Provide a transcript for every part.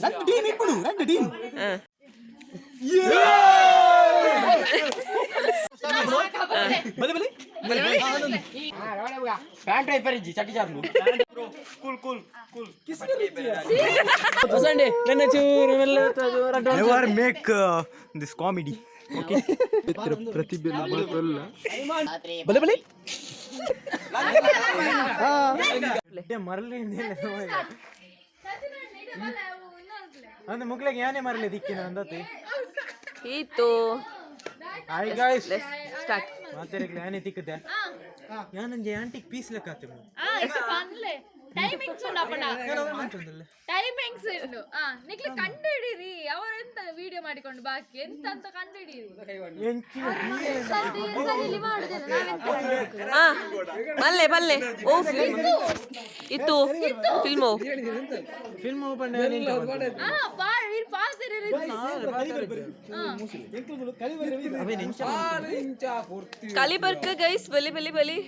ರಡ್ಡ್ ಟೀಮ್ ಇಪ್ಪುಡು, ರಡ್ಡ್ ಟೀಮ್. ಬಲೆ ಬಲೆ. Pant ಐಪರಿಜ್ಜಿ ಚಟಿ ಚಾರ್ಲು. Never make this comedy. Okay, ಬಲೆ ಬಲೆ. ಅಂದ್ರೆ ಮುಗ್ಲೆಗೆ ಯಾನೇ ಮರಲಿ ದಿಕ್ಕಿನ ಅಂದತಿ. ಇತ್ತು. Hi guys. Start. ಮಾತೆರೆಗ್ಲೆ ಯಾನೇ ತಿಕ್ಕದೆ, ಯಾನಂಜೆ ಆಂಟಿಕ್ ಪೀಸ್ ಲೆಕ್ಕ ಆತೆ. ಟೈಮಿಂಗ್ಸ್ ಉಂಡು ಅಪ್ಪಣ, ಟೈಮಿಂಗ್ಸ್ ಉಂಡು. ಆ ನಿಕ್ಲೆ ಕಂಡು ಹಿಡೀರಿ, ಅವರೆಂತ ವಿಡಿಯೋ ಮಾಡಿಕೊಂಡು ಬಾಕಿ ಎಂತ ಅಂತ ಕಂಡು ಹಿಡೀರಿ. ಹಾ, ಬಲ್ಲೆ ಬಲ್ಲೆ. ಓ ಫಿಲ್ಮ್ ಇತ್ತು, ಫಿಲ್ಮು. Film open. ಆ ಪಾ ಇರ್ ಪಾತಿರಿ. ಕಲಿಬರ್ಕ ಗೈಸ್, ಬಲಿ ಬಲಿ ಬಲಿ.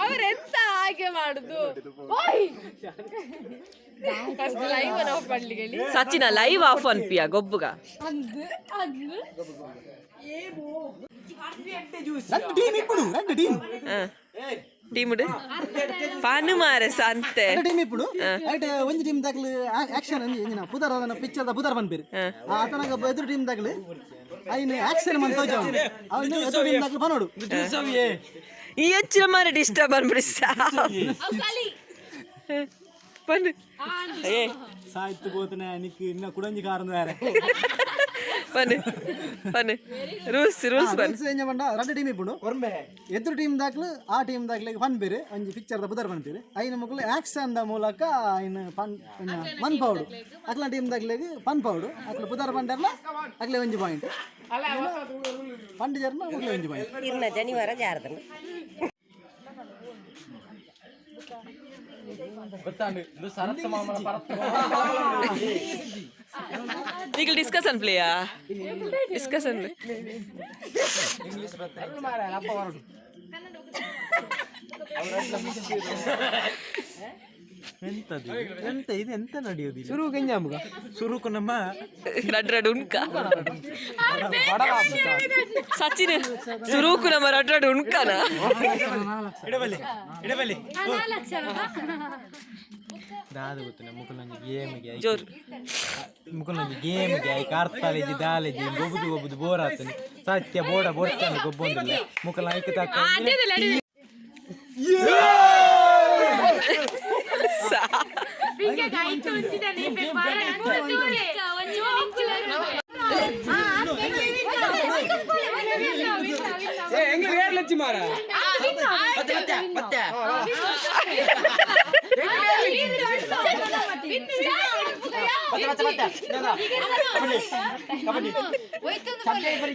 ಅವರೆಂತ ಹಾಗೆ ಮಾಡುದು? ಫಸ್ಟ್ ಲೈವ್ ಆಫ್ ಮಾಡ್ಲಿಕ್ಕೆ ಹೇಳಿ. Sachin live of ಅನ್ಪಿಯ ಗೊಬ್ಬುಗ. ರಡ್ಡ್ ಟೀಮ್ ಇಪ್ಪುಡು, ರಡ್ಡ್ ಟೀಮ್. ಟೀಮ್ ಪಾನು ಮಾರೆ ಸಂತೆ. ರಡ್ಡ್ ಟೀಮ್ ಇಪ್ಪುಡು. ಐಟ್ ಒಂಜಿ ಟೀಮ್ ದಾಕ್ಲು ಆಕ್ಷನ್ ಒಂಜಿ ಎಂಜಿನ ಪುದರ್ ಅದನ್ನ ಪಿಕ್ಚರ್ ದ ಪುದರ್ ಪನ್ಪೆರ್. ಆತನಗ ಎದುರು ಟೀಮ್ ದಾಕ್ಲು ಐನ್ ಆಕ್ಷನ್ ಮನ್ ತೋಜಾವು, ಅವನು ಎದುರು ಟೀಮ್ ದಾಕ್ಲು ಪನೋಡು. ಈ ಹೆಚ್ಚಿನ ಮಾರೆ ಡಿಸ್ಟರ್ಬ್ ಅನ್ಬಿಡಿಸ. ಪನ್ನು ಏ. ಸಾಯ್ತು ಬೋತನೆ ನಿಕ್ ಇನ್ನ ಕುಡಂಜಿ ಕಾರಂದು ಬೇರೆ. ಪನ್ನು ಪನ್ನು, ರೂಲ್ಸ್ ರೂಲ್ಸ್ ಪನ್. ಎಂಜ ಪಂಡ, ರಡ್ಡ್ ಟೀಮ್ ಇಪ್ಪುಡು. ಎದುರು ಟೀಮ್ ದಾಕ್ಲು ಆ ಟೀಮ್ ದಾಕ್ಲಿಗೆ ಪನ್ಪೆರ್, ಒಂಜಿ ಪಿಕ್ಚರ್ ದ ಪುದರ್ ಪನ್ಪೆರ್. ಐನ ಮುಕುಲು ಆಕ್ಷನ್ ದ ಮೂಲಕ ಐನ್ ಪನ್ ಮನ್ ಪೌಡು. ಅಕ್ಲ ಟೀಮ್ ದಾಕ್ಲೆಗ್ ಪನ್ ಪೌಡು. ಅಕ್ಲ ಪುದರ್ ಪಂಡರ್ಲ ಅಕ್ಲೆ ಒಂಜಿ ಪಾಯಿಂಟ್, ಪಂಡ ಜರ್ನ ಮುಕ್ಲೆ ಒಂಜಿ ಪಾಯಿಂಟ್. ಇರ್ನ ಜನಿವಾರ ಜಾರದನ. ಗೊತ್ತಾಂಡು, ಇದು ಸರತ್ತ ಮಾಮನ ಪರತ್ತ. ನಿಖಿಲ್, ಡಿಸ್ಕಷನ್ ಪ್ಲೇಯಾ? Discussion play. ಅಪ್ಪ ಹೊರಡು. ಎಂತದು, ಎಂತ ಇದು, ಎಂತ ನಡೆಯುವುದಿಲ್ಲ. ಸುರುಕು ನಮ್ಮ ರಡ್ ರಡ್ ಉಣ್ಕ ಸಚಿನ್, ಸುರೂಕು ನಮ್ಮ ರಡ್ ರಡ್ ಉಣ್ಕನ. ಇಡಬಲ್ಲಿ ಇಡಬಲ್ಲಿ. ದಾದ ಗೊತ್ತಿಲ್ಲ ಮುಕುಲಂಜಿ ಗೇಮ್ಗೆ. ಜೋರು. ಮುಕುಲಂಜಿ ಗೇಮ್ಗೆ I ಕಾರ್ತಾಲೇಜಿ ದಾಲೇಜಿ ಗೊಬ್ಬುದು ಗೊಬ್ಬುದು ಬೋರ್ ಆತನೆ. ಸತ್ಯ ಬೋಡ ಬೋರ್ತಾನೆ ಗೊಬ್ಬೊಂದಿಲ್ಲ ಮುಕುಲ ಐಕ್ ತಕ್ಕ.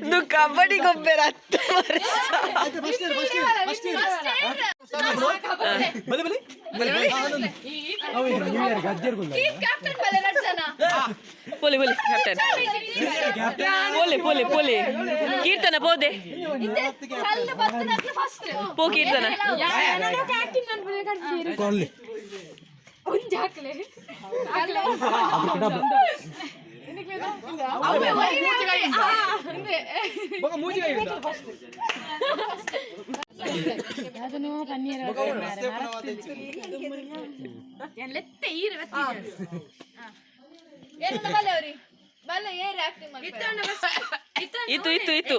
ಇದು ಕಬಡ್ಡಿ ಗೊಬ್ಬರ. ಆಯ್ತು, first year, first year, first year. ಬಲೆ ಬಲೆ. ಕ್ಯಾಪ್ಟನ್ ಬಲೆ ನಡ್ಸನ. ಪೋಲಿ ಪೋಲಿ ಕ್ಯಾಪ್ಟನ್, ಪೋಲೆ ಪೋಲೆ ಪೋಲೆ. ಕೀರ್ತನ ಪೋದೆ. ಕಲ್ಲು ಬತ್ತನಕ್ಲು ಫಸ್ಟ್. ಪೋ ಕೀರ್ತನ. ಕೊಲ್ಲಿ. ಒಂಜಿ ಹಾಕ್ಲೆ. ಲೆತ್ತೆ ಈರೆ ಏನು ಬಲ್ಲೆ ಅವ್ರಿ ಬಲ್ಲೆ ಏರ್ ಆಕ್ಟಿಂಗ್. ಇತ್ತು ಇತ್ತು ಇತ್ತು.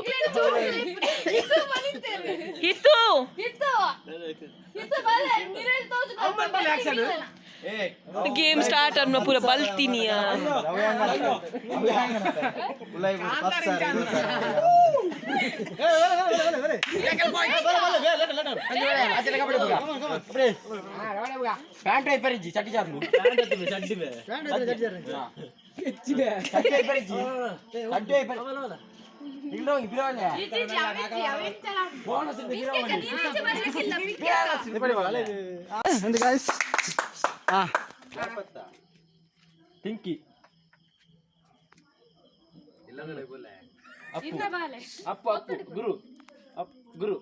ಇತ್ತು ಬಲಿತೇವೆ. ಇತ್ತು. ಇತ್ತು ಇತ್ತು ಬಲ್ಲೆ ನಿರೇಲ್ ತೋಜು. ಗೇಮ್ ಸ್ಟಾರ್ಟ್ ಅನ್ನ ಪೂರ ಬಲ್ತಿನಿಯಾ. ಪ್ಯಾಂಟ್ ಐಪರಿಜ್ಜಿ ಚಟಿ ಚಾರ್ಲು. ಚಡ್ಡಿ ಐಪರಿಜ್ಜಿ, ಚಡ್ಡಿ ಐಪರಿ ಇಲ್ಲ ಬಿರವಲ್ಲ ಬೋನಸ್ ಬಿರವಲ್ಲ. ಒಂದು ಗಾಯ್ಸ್. ಪಿಂಕಿ, ಅಪ್ಪು ಅಪ್ಪು, ಗುರು ಅಪ್ ಗುರು.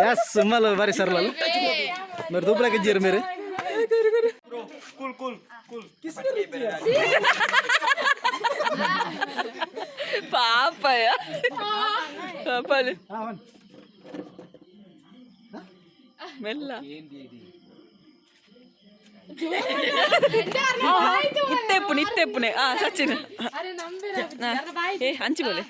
ಎಸ್ ಸುಮ್ಮಲ ಬಾರಿ ಸರ್ಲ మీరు దూపరాకి ఇచ్చారు మీరు. Cool cool cool. ಪಾಪಯ ಪಾಪಲು ಮೆಲ್ಲ ಇತ್ತೆಪ್ಪುನೆ ಇತ್ತೆಪ್ಪುನೆ. ಆ ಸಚಿನ್ ಏ ಹಂಚಿಕೊಳ್ಳಿ.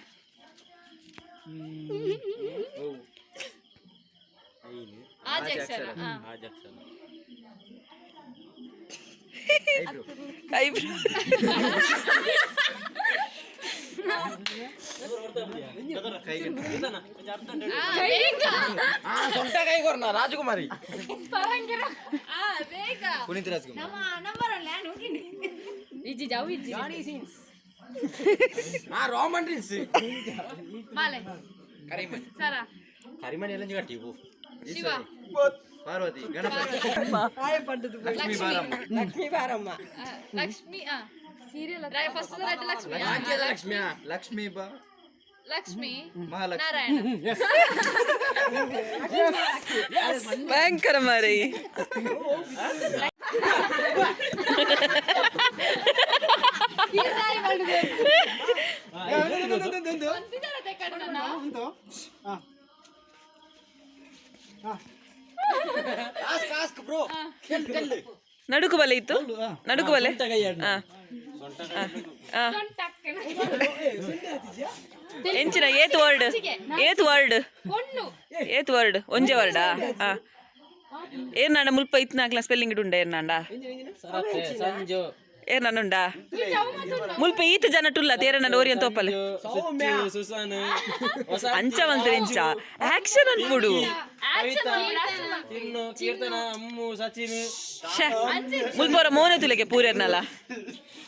ಕೈ. ಸೊಂಟ ಕೈ ಕೊರ್ನ ರಾಜಕುಮಾರಿ. ಪುನೀತ್ ರಾಜ್ಕುಮಾರ್. ಆ ರೋಮನ್ ರೀಲ್ಸ್. ಮಾಲೆ. ಕರಿಮಣಿ. ಸರ. ಕರಿಮಣಿ ಎಲ್ಲ ಕಟ್ಟಿ. ಶಿವ. ಪಾರ್ವತಿ, ಗಣಪತಿ. ಲಕ್ಷ್ಮಿ. ಲಕ್ಷ್ಮೀ ಬಾರಮ್ಮ. ಲಕ್ಷ್ಮಿ. Serial first Lakshmi. ಲಕ್ಷ್ಮಿ. ಲಕ್ಷ್ಮೀ ಬಾ. ಲಕ್ಷ್ಮಿ. ಮಹಾಲಕ್ಷ್ಮಿ. ನಾರಾಯಣ. ಭಯಂಕರ ಮಾರೈ. ನಡುಕು ಬಲೆ ಇತ್ತು, ನಡುಕು ಬಲೆ. ಹಾ ಹಾ. ಎಂಚಿನ ಏತ್ ವರ್ಡ್? ಏತ್ ವರ್ಡ್? ಏತ್ ವರ್ಡ್? ಒಂಜೆ ವರ್ಡಾ? ಹಾ, ಏರ್ನಾಂಡ ಮುಲ್ಪ ಇತ್ನಾಕ್ಲ ಸ್ಪೆಲ್ಲಿಂಗ್ ಉಂಡ? ಏರ್ನಾಂಡ ಏರ್ನಾಂಡ ಉಂಡಾ? ಮುಲ್ಪ ಈತ ಜನ ಟುಲ್ಲ ತೇರನ ಓರಿಯನ್ ತೋಪಲೆ ಅಂಚ ಮಂತ್ರ ಇಂಚ ಆಕ್ಷನ್ ಅನ್ಪುಡು. ಕೀರ್ತನ, ಅಮ್ಮು, ಸಚಿನ್. ಶ್ಯೆ, ಮುಲ್ಪೋರ ಮೋನೆ ತುಲೆಗೆ ಪೂರೆರ್ನಲ.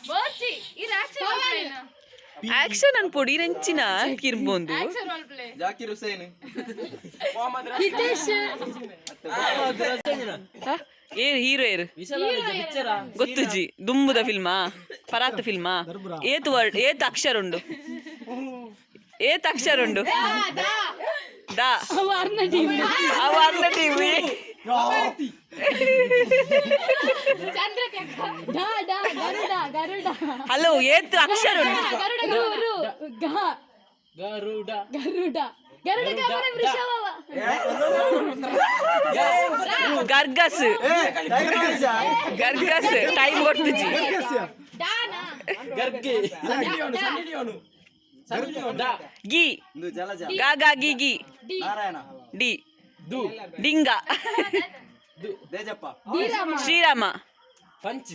ಬೋರ್ಚಿ ಈ ಆಕ್ಷನ್. ಆಕ್ಷನ್ ಅನ್ಪುಡು ಇರೆಂಚಿನ ಕಿರ್ಬೊಂದು. Action role play. Zakir Hussain. ಹ? ಏರ್ ಹೀರೋ ಏರ್ ಗೊತ್ತುಜಿ. ದುಂಬುದ ಫಿಲ್ಮಾ, ಪರಾತ್ ಫಿಲ್ಮಾ? ಏತ್ ವರ್ಡ್? ಏತ್ ಅಕ್ಷರ ಉಂಡು? ಏತ್ ಅಕ್ಷರ ಉಂಡು? ದಾ ಅವ ಅರ್ನ ಟಿವಿ. ಹಲೋ, ಏತ್ ಅಕ್ಷರ ಉಂಡು? ಗರುಡ. ಗರ್ಗಸ್ ಗರ್ಗಸ್ ಟೈಮ್ ಕೊಡ್ತುಜಿ. ಗರ್ಗೆ. ಗಿ ಗಾ ಗಾ ಗಿ ಗಿ. ನಾರಾಯಣ. ಡಿ ಡಿಂಗ. ದೇಜಪ್ಪ. ಶ್ರೀರಾಮ. ಪಂಚ್.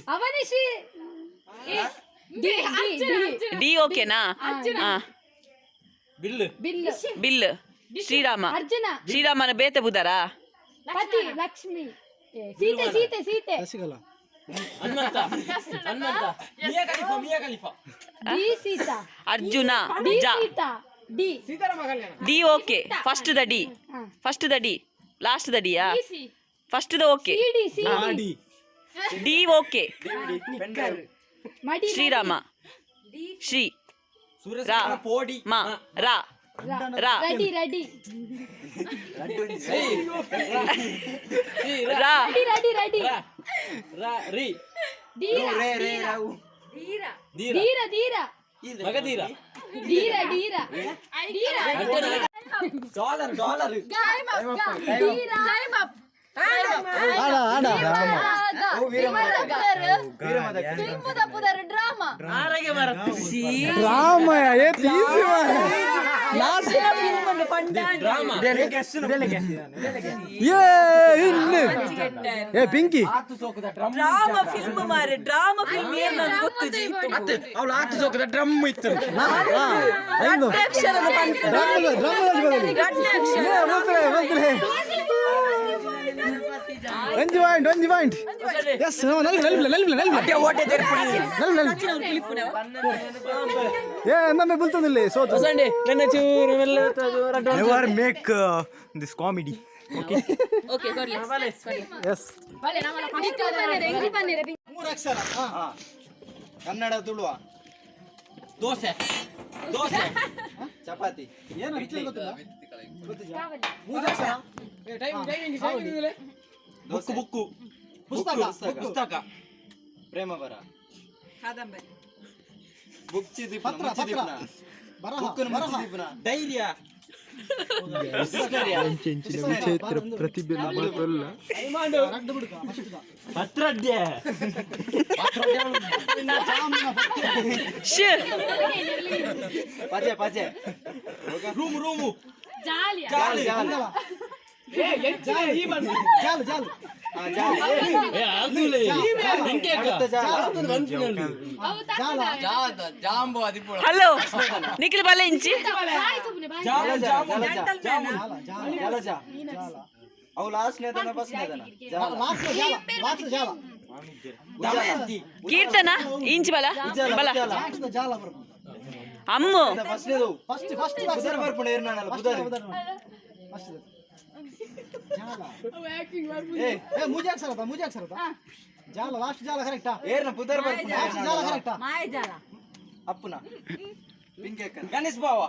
ಡಿ ಓಕೆನಾ? ಹಾ. ಬಿಲ್. ಬಿಲ್. ಶ್ರೀರಾಮ, ಶ್ರೀರಾಮನ ಬೇತೆ ಬುದರಾ? ಪತಿ Lakshmi, Sita Sita Sita. Shashikala. Hanumantha, Hanumantha. Mia Khalifa, Mia Khalifa. D Sita. Arjuna. D. ಜ. Sita D. D okay. First the D, first the D, last the Diya? First the okay. C D C D. D okay. ಮಡಿ. ಶ್ರೀರಾಮ, ಶ್ರೀ ರಾ. ಪೋಡಿ. ಮ ರಾ ರಾ. Ready ready. ರಾ. Ready ready ready. ರಾ ರಿ. ಧೀರ. ಧೀರ. ಧೀರ ಧೀರ. ಮಗಧೀರ. ಧೀರ ಧೀರ ಧೀರ. Dollar dollar. ಧೀರ. ಆಡ ಆಡ. ಡ್ರಾಮಾ. ಡ್ರಾಮ ಏತ್ ಈಸಿ. ಡ್ರಾಮಾ. ಏ ಇನ್ನು ಏ ಪಿಂಕಿ. ಡ್ರಾಮಾ ಫಿಲ್ಮ್ ಮಾರೆ, ಡ್ರಾಮಾ ಫಿಲ್ಮ್ ಏನ್ ನಂಗೆ ಗೊತ್ತುಜಿ. ಅವಳು ಆತು ಸೋಕದ ಡ್ರಮ್ ಇತ್ತು. ಐದು ಡ್ರಮ್ ಡ್ರಮ್. ಬಲ್ತ್ರೆ. ಒಂಜಿ ಪಾಯಿಂಟ್, ಒಂಜಿ ಪಾಯಿಂಟ್. ಎಸ್, ನಲ್ಲು ನಲ್ಲು ನಲ್ಲು ನಲ್ಲು ನಲ್ಲು ನಲ್ಲು. ಏ ನಮ್ಮೆ ಬುಲ್ತಂದಿಲ್ಲ ಸೋತು. ನನ್ನ ಚೂರು ಮೆಲ್ಲ. Never make this comedy. Okay, ಕೊಡ್ಲಿ. ಎಸ್. ಮೂರು ಅಕ್ಷರ. ಕನ್ನಡ, ತುಳುವ. ದೋಸೆ. ದೋಸೆ. ಚಪಾತಿ. ಏನು ಪಿಕ್ಚರ್ ಗೊತ್ತಿಲ್ಲ? ಗೊತ್ತಿದ್ಯಾ? ಮೂರು ಅಕ್ಷರ. Book book. ಪುಸ್ತಕ. ಪುಸ್ತಕ. ಪ್ರೇಮ ಬರ. ಕಾದಂಬರಿ. ಬುಕ್ ದೀಪನ. ಪತ್ರ ಮುಚ್ಚಿ ಪತ್ರ. ದೀಪನ. ಬರಹ ಬುಕ್ಕನ್ನು ಬರಹ. ಮುಚ್ಚಿ ದೀಪನ. ಧೈರ್ಯ. ವಿಚಿತ್ರ ಪ್ರತಿಭೆ ಮಾತಲ್ಲ. ರಡ್ಡು ಬಿಡುಕ ಫಸ್ಟ್ ಪತ್ರಡ್ಡೆ. ಶ್. ಪಜೆ ಪಜೆ. Room room. ಜಾಲಿಯ. ಜಾಲು ಜಾಲು. ಜಾಲು ಜಾಲು. ಆ, ಜಾಲು. ಏ ಆಗುಲ್ಲ. അടുത്ത ಜಾಲ. ಅವು ತಕ್ಕದಾವೆ. ಹಲೋ ನಿಖಿಲ್ ಬಲ ಇಂಚಿ. ಬಾಯಿ ತುಪ್ಪನೆ ಬಾಯಿ. ಜಲಜ ಜಲಜ. ಜಾಲ ಜಾಲ. ಜಲಜ. ಜಾಲ. ಅವು ಲಾಸ್ಟ್ ನೇದನ ಫಸ್ಟ್ ನೇದನ ಜಾಲ. ಲಾಸ್ಟ್ ಜಾಲ ಲಾಸ್ಟ್ ಜಾಲ. ದಮಯಂತಿ. ಕೀರ್ತನ ಇಂಚಿ ಬಲ ಬಲ. ಉಜಾಲ. ಲಾಸ್ಟ್ ಜಾಲ ಬರ್ಬೋದು. ಅಮ್ಮು. ಫಸ್ಟ್ ನೇದವು. ಫಸ್ಟ್ ಫಸ್ಟ್ ಬುಧರ್ ಬರ್ಪುಣ ಏರ್ನಾನಲ್ಲ ಬುಧರ್. ಫಸ್ಟ್ ಜಾಲ. ಏ. ಏ ಮೂಜೆ ಅಕ್ಷರ ಅದ, ಮೂಜೆ ಅಕ್ಷರ ಅದ. ಜಾಲ ಲಾಸ್ಟ್ ಜಾಲ ಕರೆಕ್ಟಾ? ಏರ್ನ ಬುಧರ್ ಬರ್ಪುಣ. ಲಾಸ್ಟ್ ಜಾಲ ಕರೆಕ್ಟಾ? ಅಪ್ಪನ ಪಿಂಕಿ ಅಕ್ಕನ. ಗಣೇಶ್ ಬಾವ.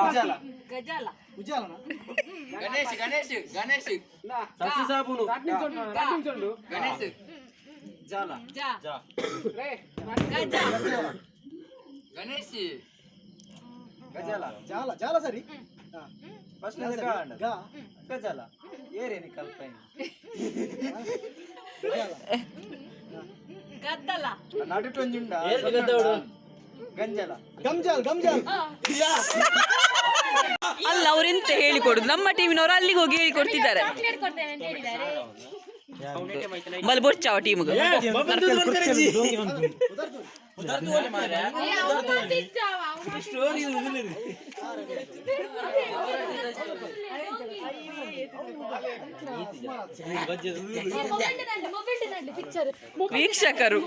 ಉಜಾಲ. ಉಜ್ಜಾಲನ. ಗಣೇಶ್ ಗಣೇಶ್ ಗಣೇಶ್. ಸಸಿ ಸಾಬೂನು. ಗಣೇಶ್. ಜಾಲ. ಗಣೇಶ್. ಗಜಾಲ. ಜಾಲ ಜಾಲ ಸರಿ. ಫಸ್ಟ್ ಜಾಲ ನೇದ ಸರಿ. ಗಾಂಡ. ಗಾ ಗಜಾಲ ಏರೇನಿ ಕಲ್ಪೈನ್. ನಡುಟೊಂಜುಂಡ. ಏರ್ನ ಗದ್ದವಡು? ಗಂಜಲ. ಗಂಜಾಲ್ ಗಂಜಾಲ್. ಅಲ್ಲ ಅವ್ರೆಂತ ಹೇಳಿಕೊಡುದು, ನಮ್ಮ ಟೀಮಿನವರು ಅಲ್ಲಿಗೆ ಹೋಗಿ ಹೇಳಿಕೊಡ್ತಿದ್ದಾರೆ. ಚಾಕ್ಲೇಟ್ ಕೊಡ್ತೇನೆ ಅಂತ ಹೇಳಿದ್ದಾರೆ. ಬಲ್ ಬೊಚ್ಚಾವ ಟೀಮ್ಗೆ. ಏ, ಅವು ಮಾತಿದ್ದಾವ, ಅವು ಸ್ಟೋರಿ ಇದು. ಮೊಬೈಲ್ ಮೊಬೈಲ್ ನಲ್ಲಿ ಪಿಕ್ಚರ್. ವೀಕ್ಷಕರು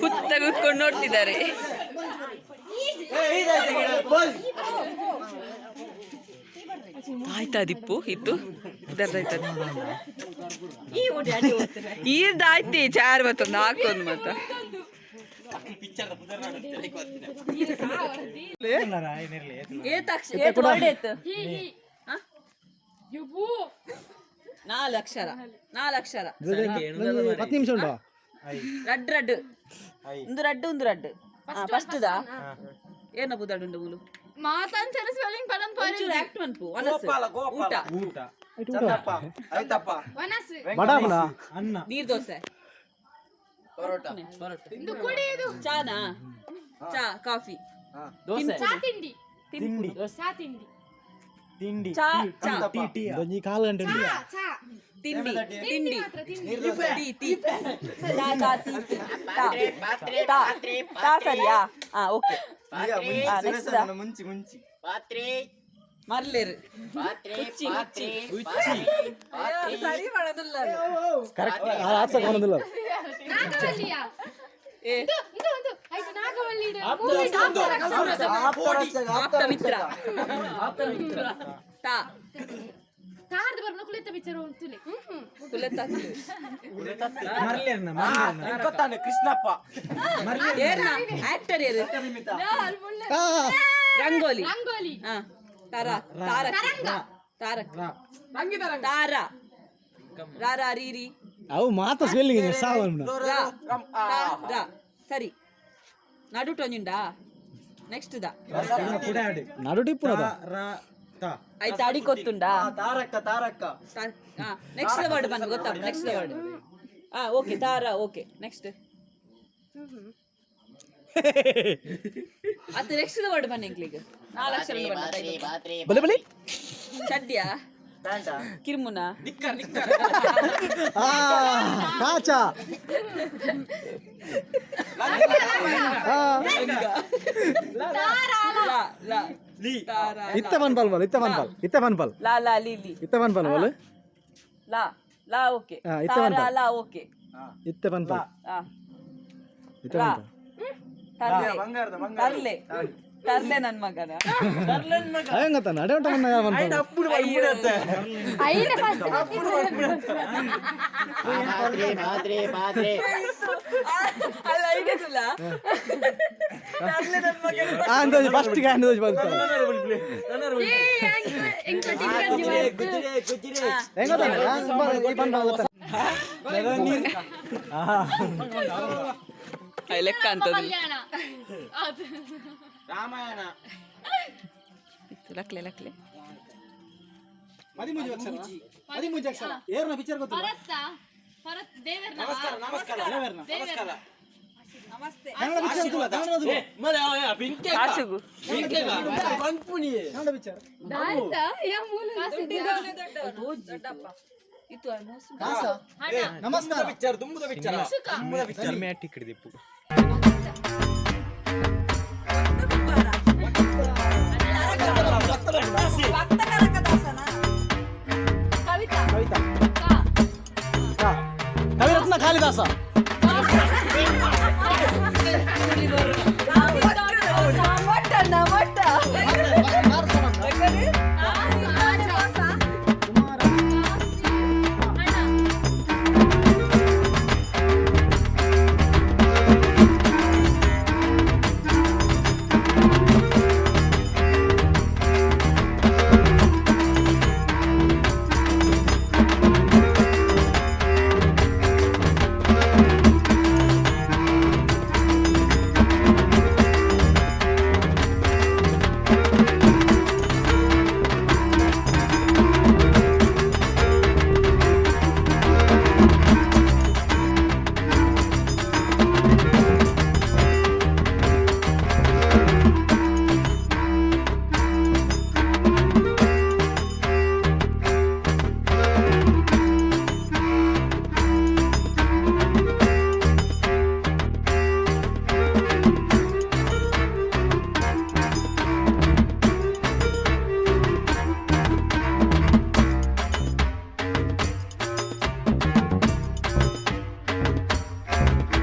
ಹುತ್ತ ಕೂತ್ಕೊಂಡು ನೋಡ್ತಿದ್ದಾರೆ. ಆಯ್ತಾ ದಿಪ್ಪು ಇತ್ತು ಇದರ್ದಾಯ್ತದ ಈರ್ದಾಯ್ತಿ ಚಾರ್ ಮತ್ತೊಂದು ಹಾಕೊಂದು ಮತ್ತ. ಹಿ ಹಿ ಯುಬು. ನಾಲ್ಕು ಅಕ್ಷರ, ನಾಲ್ಕು ಅಕ್ಷರ. 10 ನಿಮಿಷ ಉಂಟಾ? ರಡ್ ರಡ್ ಒಂದು ರಡ್ಡು ಒಂದು ರಡ್ಡು ಫಸ್ಟ್ ದಾ ಏನ ಬುದಾಡುಂಡು ಮುಲು. ಮಾತಾಂತರ ಸ್ಪೆಲ್ಲಿಂಗ್ ಪಡನ್. ಒಂಚೂರು ಆಕ್ಟ್ ಮನ್ಪು ವನಸು ಊಟ. ಊಟ. ಚಂದಪ್ಪ ಆಯ್ತಪ್ಪ. ವನಸು. ಬಡಾಬಡ. ನೀರ್ ದೋಸೆ. ಪರೋಟ. ಇದು ಕುಡಿಯುದು. ಚಾನಾ? ಚಾ ಕಾಫಿ. ದೋಸೆ. ಚಾ ತಿಂಡಿ. ತಿಂಡಿ. ಚಾ ತಿಂಡಿ. ತಿಂಡಿ. ಚಾ ಚಾ. ಒಂಜಿ ಕಾಲು ಗಂಟೆ ಉಂಟು. ಚಾ ಚಾ. ತಿಂಡಿ ತಿಂಡಿ. ಮಾತ್ರ ತಿಂಡಿ. ತಿ ತಿ ತಾ ತಾ ತಿ ತಿ ತಾ ತಾ ತಾ ಸರಿಯಾ? ಹಾ ಓಕೆ. ನೆಕ್ಸ್ಟ್ ದಾ. ಮುಂಚಿ ಮುಂಚಿ. ಮರ್ಲೇರು ಉಚ್ಚಿ ಉಚ್ಚಿ ಸರಿ ಮಾಡೋದಿಲ್ಲ. ಕರೆಕ್ಟ್ ಆತ್ಸಕ್ ಬರೋದಿಲ್ಲ. ನಾಗವಲ್ಲಿಯ. ಏ. ಇದು ಇದು ಒಂದು ಆಯ್ತು ನಾಗವಲ್ಲಿ ಇದು. movie ಆಪ್ತ. ಆಪ್ತ ಮಿತ್ರ, ಆಪ್ತ ಮಿತ್ರ ತಾ. ತಾರ್ದು ಬರ್ನ ಕುಳಿತ ಪಿಕ್ಚರ್ ಉಂಟುಲೆ. ಕುಲೆತತ್ತು. ಗೊತ್ತಾನೆ ಕೃಷ್ಣಪ್ಪ. ಏರ್ನ ಆಕ್ಟರ್ ಏರು? ರಂಗೋಲಿ. ರಂಗೋಲಿ. ಹಾ ತಾರಾ ತಾರಕ್ ತಾರಕ್ ತಾರಾ ರಾ ರಾ ರೀ ರೀ. ಅವು ಮಾತ ಸ್ಪೆಲ್ಲಿಂಗ್ ಸಾವು. ರಾ ತಾ ರಾ ಸರಿ ನಡುಟೊಂಜುಂಡಾ ನೆಕ್ಸ್ಟ್ ದಾ. ನಡು ಟಿಪ್ಪು. ಆಯ್ತು ಅಡಿ ಗೊತ್ತುಂಡಾ? ತಾರಕ್ಕ ತಾರಕ್ಕ. ನೆಕ್ಸ್ಟ್ ವರ್ಡ್ ಬಂದು ಗೊತ್ತಾ? ನೆಕ್ಸ್ಟ್ ವರ್ಡ್ ಹಾ ಓಕೆ ತಾರಾ ಓಕೆ ನೆಕ್ಸ್ಟ್ ಅದು ನೆಕ್ಸ್ಟ್ ವರ್ಡ್ ಬನ್ನಿ ಎಂಕ್ಲಿಗ್ ನಾಲ್ಕು ಅಕ್ಷರ ಬಣ್ಣ. ಬಲೆ ಬಲೆ. ಚಡ್ಡಿಯಾ? ಕಿರ್ಮುನ. ನಿಕ್ಕರ್ ನಿಕ್ಕರ್. ಆ ಕಾಚಾ. ಲಾ ಲಾ ತಾರಾ. ಇತ್ತ ಬನ್ಪಾಲ್ ಬಲ್ ಇತ್ತ ಬನ್ಪಾಲ್ ಇತ್ತ ಬನ್ಪಾಲ್. ಲಾ ಲಾ ಲಿ ಲಿ. ಇತ್ತ ಬನ್ಪಾಲ್ ಬಲ್. ಲಾ ಲಾ ಓಕೆ. ಹಾ, ಇತ್ತ ತಾರಾ ಬನ್ಪಾಲ್. Law okay. ಇತ್ತ ಬನ್ಪಾಲ್. ಹಾ ಇತ್ತ ರಾ. ಬನ್ಪಾಲ್. ತರ್ಲೆ. ಬಂಗಾರದ ಬಂಗಾರ. ತರ್ಲೆ. ತರ್ಲೆ ನನ್ ಮಗನ. ಅಯ್ಯಂಗತ್ತಾನ ಅಡೆ ಉಂಟ ಮನ್ನ ಅಪ್ಪುಡು ಪನ್ಪುಡತ್ತೆ. ಐನ ಫಸ್ಟ್. ಅಲ್ಲ, ಐಡಿಯಾಸುಲ್ಲ ತರ್ಲೆ ನನ್ ಮಗನ. ಅಂದಾಜು ಫಸ್ಟ್ ಗೆ ಅಂದಾಜು ಬಂತು. ಹೆಂಗತ್ತಾನ ಗೊತ್ತಾನ? ಲೆಕ್ಕ ಅಂತದ್ದು. ಕಲ್ಯಾಣ ಅದು. ರಾಮಾಯಣ. ಲಕ್ಲೆ ಲಕ್ಲೆ. 13 ಅಕ್ಷರ, 13 ಅಕ್ಷರ ಏರ್ನ ಪಿಕ್ಚರ್ ಗೊತ್ತಿಲ್ಲ. ಭರತ ಭರತ್ ದೇವರ್ನ. ನಮಸ್ಕಾರ ನಮಸ್ಕಾರ ನಮಸ್ಕಾರ. ಕನ್ನಡ ಪಿಕ್ಚರ್ ಗೊತ್ತಿಲ್ಲ, ಕನ್ನಡ ಗೊತ್ತಿಲ್ಲ. ಮಲೆ ಪಿಂಕೆ. ಕಾಸುಗು. ಪಿಂಕೆ ಪನ್ಪುನಿ. ಕನ್ನಡ ಪಿಕ್ಚರ್. ಕಾಸ ನಮಸ್ಕಾರ. ಪಿಕ್ಚರ್, ದುಂಬುದ ಪಿಕ್ಚರ್, ದುಂಬುದ ಪಿಕ್ಚರ್. ಸಿನಿಮ್ಯಾಟಿಕ್ ಹಿಡಿದಿಪ್ಪು. ಕವಿತಾ. ಕವಿತಾ. ಕಾ. ಕಾ. ಕವಿರತ್ನ ಕಾಳಿದಾಸ. ಕುಮಾರ. ಹಣ.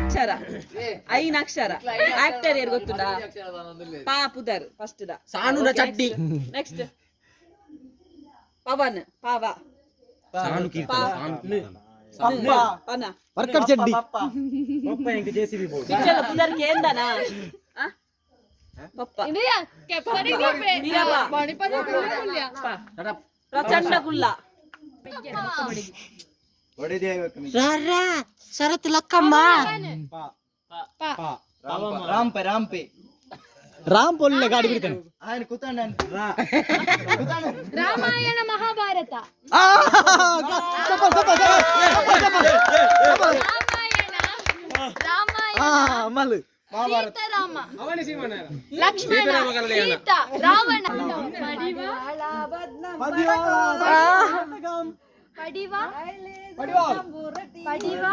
ಅಕ್ಷರ, ಐನ್ ಅಕ್ಷರ. ಆಕ್ಟರ್ ಯಾರು ಗೊತ್ತುಂಟಾ? ಪಾ ಪುದರ್ ಫಸ್ಟ್ the. ಸಾನುನ ಚಡ್ಡಿ. ನೆಕ್ಸ್ಟ್ ಪವನ್ ಪಾವ. ಪನ. ವರ್ಕರ್ ಚಡ್ಡಿ. ಪಪ್ಪ ಎಂಕ್ ಜೆಸಿಬಿ ಬೋರ್ಡ್. ಪಿಕ್ಚರ್ ಪುದರ್ ಕೇಂದನಾ? ಪಪ್ಪ. ವೀರಪ್ಪ. ಪ್ರಚಂಡ ಕುಲ್ಲ. ರಾಂಪೆ ರಾಂಪೆ. ರಾಮ್ ಪೊಲ್ಲೆ ಗಾಡಿ ಬಿಡ್ತಾನೆ. ರಾಮಾಯಣ ಮಹಾಭಾರತ. ಚಪ್ಪಲ್ ಚಪ್ಪಲ್ ಚಪ್ಪಲ್ ಚಪ್ಪಲ್ ಚಪ್ಪಲ್. ರಾಮಾಯಣ ರಾಮಾಯಣ. ಆ ಮಲ್. ಸೀತಾರಾಮ, ಲಕ್ಷ್ಮಣ, ಸೀತಾ, ರಾವಣ. ಪಡಿವಾ ಪಡಿವಾ ಪಡಿವಾ.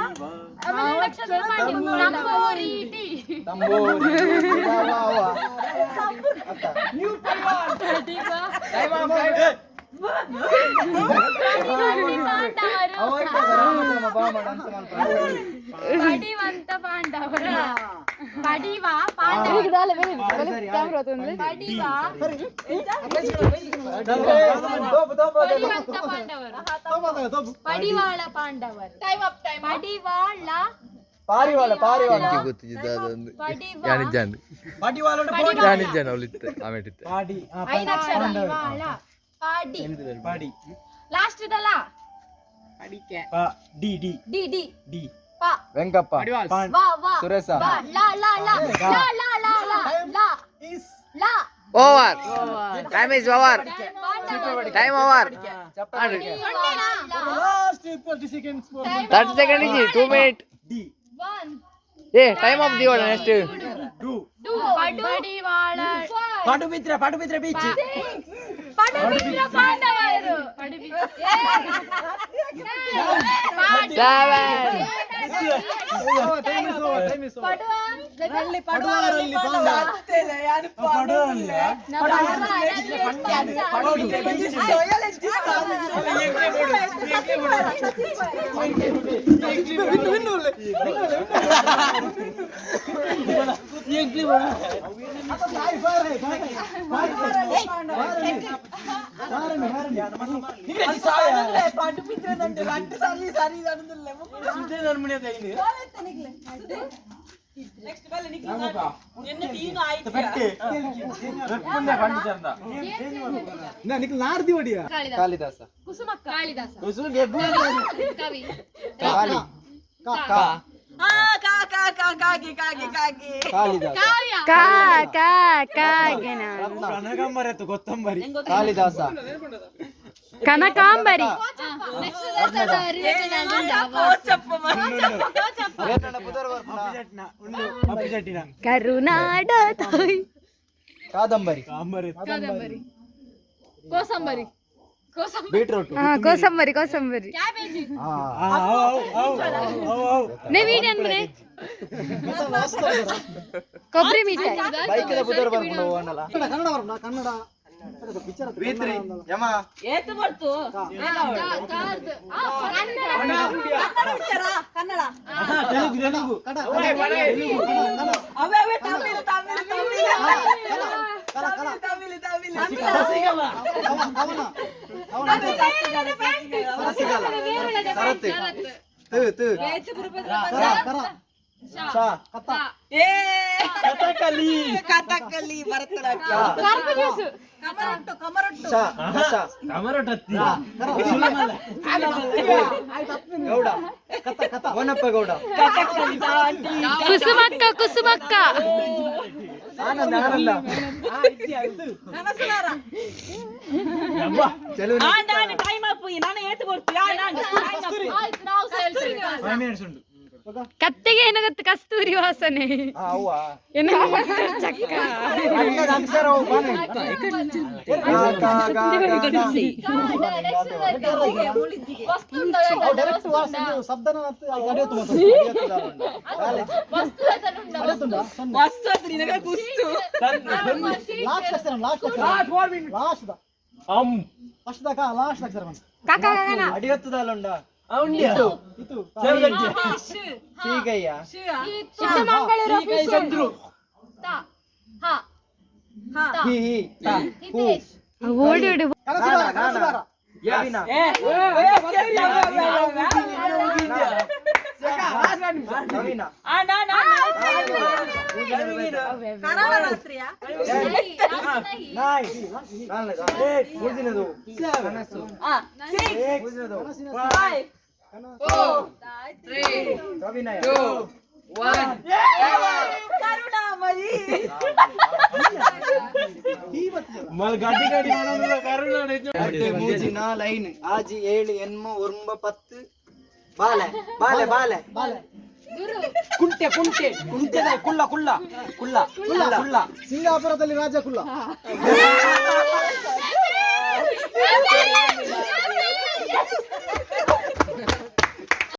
ಆಮೇಲೆ ನಕ್ಷತ್ರ ಪಾಂಡಿ ತಂಬೋರಿಟಿ. ಪಡಿವಾ ಪಾಂಡವರು. ಪಡಿವಂತ ಪಾಂಡವರು. ಪಡಿವಾ ಪಾಂಡವರು. ಪಡಿವಾ ಪಡಿವಂತ ಪಾಂಡವರು. ಪಡಿವಾಳ ಪಾಂಡವರು. ಪಡಿವಾಳ. ಪಾರಿವಾಳ ಪಾರಿವಾಳ. ಪಡಿವಾ. ಪಾಡಿ. ಐದಕ್ಷರ. ಪಾಡಿ. ಪಾಡಿ. ಲಾಸ್ಟ್ ಇದಲ್ಲ. ಪಾ D D. D D. D. ಪ. ವೆಂಕಪ್ಪ. ವಾ ವಾ. ಸುರೇಶ. ವಾ ಲಾ ಲಾ ಲಾ ಲಾ ಲಾ ಲಾ ಲಾ ಲಾ ಲಾ. Over, time is over. Time over. Last 30 seconds. 30 second EG, 2 minute. D. One. ಏ, ಟೈಮ್ ಆಫ್ ದಿವಡ ನೆಕ್ಸ್ಟ್. ಟು. ಟು. ಪಡಿವಾಳ. ಪಾಡುಬಿದ್ರೆ ಪಾಡುಬಿದ್ರೆ ಬೀಚ್. ಪಡುಬಿದ್ರ ಪಾಂಡವರು. 7. Time is over, time is over. ಪಡುವಾರಲ್ಲಿ ಪಾಂಡ. ವಿನ್ನು ವಿನ್ನು ಒಳ್ಳೆ. ನಿಕ್ಲು ನಾರ್ದಿ ಹೊಡಿಯ. ಕಾಳಿದಾಸ. ಕುಸುಮಕ್ಕ. ಕಾಳಿದಾಸ. ಕವಿ. ಕಾಳಿ. ಕಾ. ಕಾಳಿದಾಸ. ಕಾವ್ಯ. ಕಾ ಕಾ ಕಾಗೆನ. ಕನಕಾಂಬರಿ ಕೊತ್ತಂಬರಿ. ಕಾಳಿದಾಸ. ಕನಕಾಂಬರಿ. ಕರುನಾಡ ತಾಯಿ. ಕಾದಂಬರಿ. ಕಾದಂಬರಿ. ಕೋಸಂಬರಿ. ಕೋಸಂಬರಿ. ಬೀಟ್ರೂಟ್. ಹಾ, ಕೋಸಂಬರಿ ಕೋಸಂಬರಿ. ಕ್ಯಾಬೇಜಿ. ನವೀನ್ ಅಂದ್ರೆ ಕೊಬ್ಬರಿ ಮಿಠಾಯಿ. ಬೈಕ್ ಪುದರ್ ಬರ್ಕೊಂಡು ಹೋಗೋಣಲ್ಲ. ಕನ್ನಡ ಕನ್ನಡ ಬರ್ಪುಂಡ ಕನ್ನಡ ಪಿಕ್ಚರ್. ಯಮ. ಏತು ಬರ್ತು? ಕಾರ್ದ್. ಕನ್ನಡ. ತೆಲುಗು ತೆಲುಗು ಕನ್ನಡ ಕವನ ಸರತ್ ತು ತು. ಕರ ಕರ. ಚ. ಕತ್ತ. ಕಥಕಲಿ, ಭರತನಾಟ್ಯ. ಕಮರೊಟ್ಟು ಕಮರೊಟ್ಟು. ಚ ಕಸ. ಗೌಡ. ಕತ್ತ ಕತ್ತ. ವನಪ್ಪ ಗೌಡ. ಕುಸುಮಕ್ಕ ಕುಸುಮಕ್ಕ. ಆನಂದ ಆನಂದ. ಕನಸುನಾರ. ಚೆಲುವಿನ. Time up. ನಾನು ಏತು ಬರ್ತು? ಆಯ್ತು, ನಾವು ಸಹ ಹೇಳ್ತೇವೆ. ಕತ್ತೆಗೆ ಏನು ಗೊತ್ತು ಕಸ್ತೂರಿ ವಾಸನೆ? ಅವ್ವ. ಏನೋ ಚಕ್ಕ. ಕನ್ನಡ ಅಕ್ಷರ ಅವು ಬಾನೆ. ಕ, ಗ, ಗ, ಗ, ನ. ವಸ್ತು. ಡೈರೆಕ್ಟ್ ವಾಸ ಶಬ್ದನ ಅಡಿಯತ್ತು ಮಾತು. ವಸ್ತು. ವಸ್ತು ನಿನಗೆ ಕುಸ್ತು. ಲಾಸ್ಟ್ ಅಕ್ಷರ, ಲಾಸ್ಟ್ ಅಕ್ಷರ, ಲಾಸ್ಟ್ the first ದಕ ಲಾಸ್ಟ್ ಅಕ್ಷರ. ಕಾಕ ಕಾಕನ. ಅಡಿಯತ್ತದಲ್ಲುಂಡ. ಇದು. ಸೀಗಯ್ಯ. ಹಿ ಹಿ ತ ಹು. ಓಡಿ ಓಡಿ. ಕನಸುಗಾರ ಕನಸುಗಾರ. ನವೀನ. ನವೀನ. ಕರಾಳ ರಾತ್ರಿಯಾ? ನಾಯಿ. ನಾಲ್ನೇದು. ಮೂರನೇದು. ಕನಸು. ಮೂರನೇದು. ಅಭಿನಯ. ಕರುಣಾಮಯಿ. ಎಟ್ಟು, ಮೂಜಿ, ನಾಲ್, ಐನ್, ಆಜಿ, ಏಳು, ಎನ್ಮ, ಒಂಬ, 10. ಬಾಲೆ ಬಾಲೆ ಬಾಲೆ. ಬಾಲೆ. ಕುಂಟೆ ಕುಂಟೆ ಕುಂಟೆದ ಕುಲ್ಲ ಕುಲ್ಲ ಕುಲ್ಲ ಕುಲ್ಲ ಕುಲ್ಲ. ಸಿಂಗಾಪುರದಲ್ಲಿ ರಾಜ ಕುಲ್ಲ.